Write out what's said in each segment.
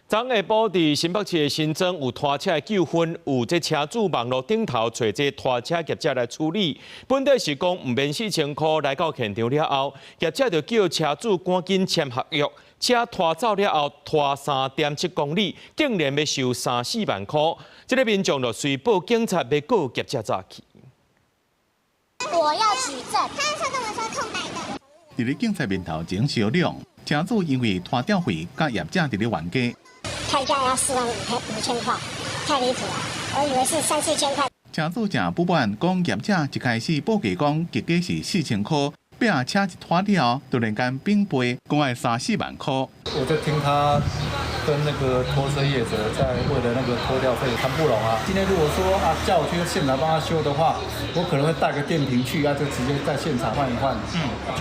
昨下晡佇新北市的新莊有拖車的糾紛，有這車主網路頂頭揣這拖車業者來處理。本底是講毋免四千箍，來到現場了後，業者就叫車主趕緊簽合約，車拖走了後拖3.7公里，竟然欲收三四萬箍。這个民眾就隨報警察欲告業者詐欺。我要舉證，他說跟我說空白的。佇咧警察面頭前相量，車主因為拖吊費佮業者佇咧冤家。開價要4萬5千塊，太離譜了！我以為是三四千塊。車主誠不滿，講業者一開始報價講價格是四千箍，壁車一拖了，突然間變倍，講愛三四萬箍。我就聽他跟那個拖車業者在為了那個拖吊費談不攏啊。今天如果說啊叫我去現場幫他修的話，我可能會帶個電瓶去啊，就直接在現場換一換，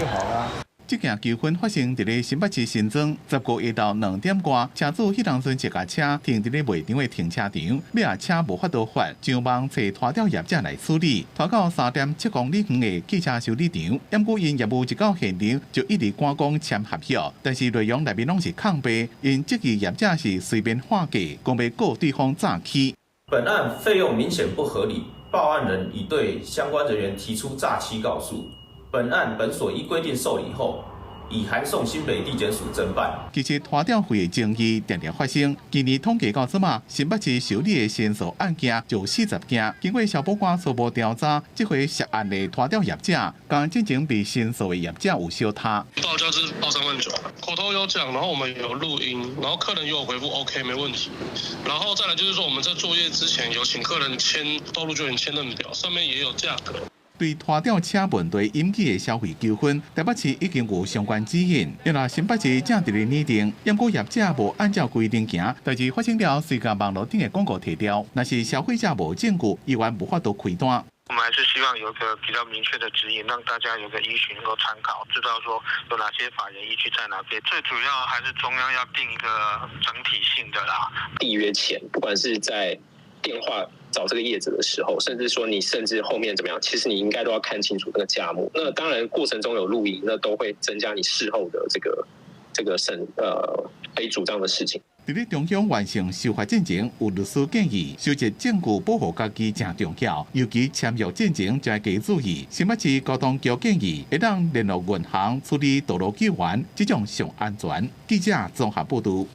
就好啦。這件糾紛發生佇咧新北市新莊，15下晝2點外，車主彼當陣一共車停佇咧賣場的停車場，尾仔車無法度還，上網揣拖吊業者來處理，拖到3.7公里遠的汽車修理廠，毋過𪜶業務一到現場就一直趕講簽合約，但是內容內面攏是空白，𪜶質疑業者是隨便喊價，講欲告對方詐欺。本案費用明顯不合理，報案人已對相關人員提出詐欺告訴。本案本所依規定受理後，已函送新北地檢署偵辦。其實拖吊費的爭議定定發生，今年統計到這馬，新北市受理的申訴案件就40件。經過消保官初步調查，這回涉案的拖吊業者，佮進前被申訴的業者有相仝。報價是報3萬9，口頭有講，然後我們有錄音，然後客人有回覆 OK 沒問題。然後再來就是說，我們在作業之前有請客人簽道路救援簽認表，上面也有價格。對拖吊車問題引起的消費糾紛，台北市已經有相關指引。因為新北市正佇咧擬定，毋過業者無按照規定行，代誌發生了隨共網路頂的廣告提掉，若是消費者無證據，依然無法度開單。我們還是希望有一個比較明確的指引，讓大家有個依循能夠參考，知道說有哪些法源依據在哪邊。最主要還是中央要定一個整體性的啦。締約前，不管是在電話找這個業者的時候，甚至說你甚至後面怎麼樣，其實你應該都要看清楚那個價目。那當然過程中有錄音，那都會增加你事後的這個可以主張的事情。佇咧中央完成修法進前，有律師建議，收集證據保護家己誠重要，尤其簽約進前就愛加注意。新北市交通局建議，會當聯絡銀行處理道路救援，這種上安全。記者綜合報導。